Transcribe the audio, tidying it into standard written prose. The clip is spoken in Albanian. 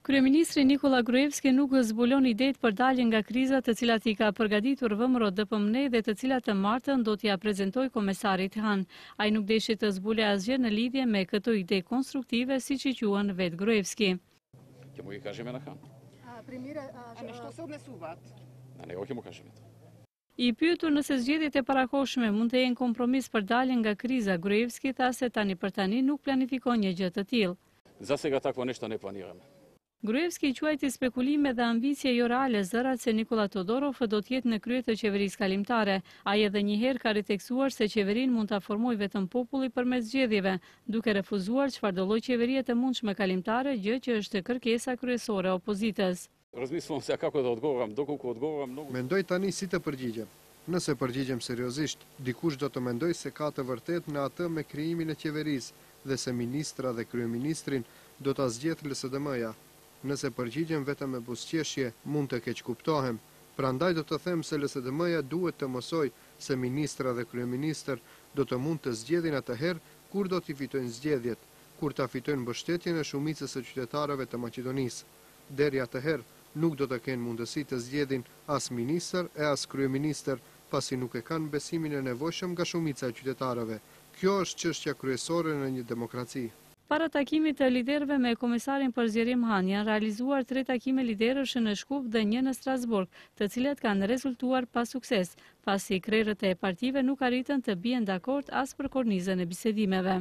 Kryeministri Nikolla Gruevski nuk zbulon idetë për daljen nga kriza të cilat i ka përgatitur VMRO-DPMNE dhe të cilat të martën do t'ia prezantojë komisarit Hahn. Ai nuk deshi të zbulojë asgjë në lidhje me këto ide konstruktive, siç i quan vetë Gruevski. Ќе му ги кажеме на Хан. А на што се однесуваат? На него ќе му кажеме тоа. I pyetur nëse zgjedhjet e parakohshme mund të jenë kompromis për daljen nga kriza, Gruevski tha se tani për tani nuk planifikon një gjë të tillë. Засега такво нешто не планираме. Gruevski i quajti spekulime dhe ambicie joreale zërat se Nikolla Todorov do të jetë në krye të qeverisë kalimtare. Ai edhe një herë ka ritheksuar se qeverinë mund ta formojë vetëm populli përmes zgjedhjeve, duke refuzuar çfarëdolloj qeverie të mundshme kalimtare, gjë që është kërkesa kryesore e opozitës. Размислувам сега како да одговорам, доколку одговорам многу Mendoj tani si të përgjigjem. Nëse përgjigjem seriozisht, dikush do të mendojë se ka të vërtetë në atë me krijimin e qeverisë dhe se ministra dhe kryeministrin do ta zgjedhë LSDM-ja. Nëse përgjigjem vetëm me buzëqeshje, mund të keqkuptohem. Prandaj do të them se LSDM-ja duhet të mësojë se ministra dhe kryeministër do të mund të zgjedhin atëherë kur do t'i fitojnë zgjedhjet, kur ta fitojnë mbështetjen e shumicës së qytetarëve të Maqedonisë. Deri atëherë nuk do të kenë mundësi të zgjedhin as ministër e as kryeministër, pasi nuk e kanë besimin e nevojshëm nga shumica e qytetarëve. Kjo është çështja kryesore në një demokraci. Para takimit të liderëve me komisarin për zgjerim Hahn janë realizuar tre takime liderësh në Shkup dhe një në Strasburg, të cilat kanë rezultuar pa sukses, pasi krerët e partive nuk arritën të bien dakord as për kornizën e bisedimeve.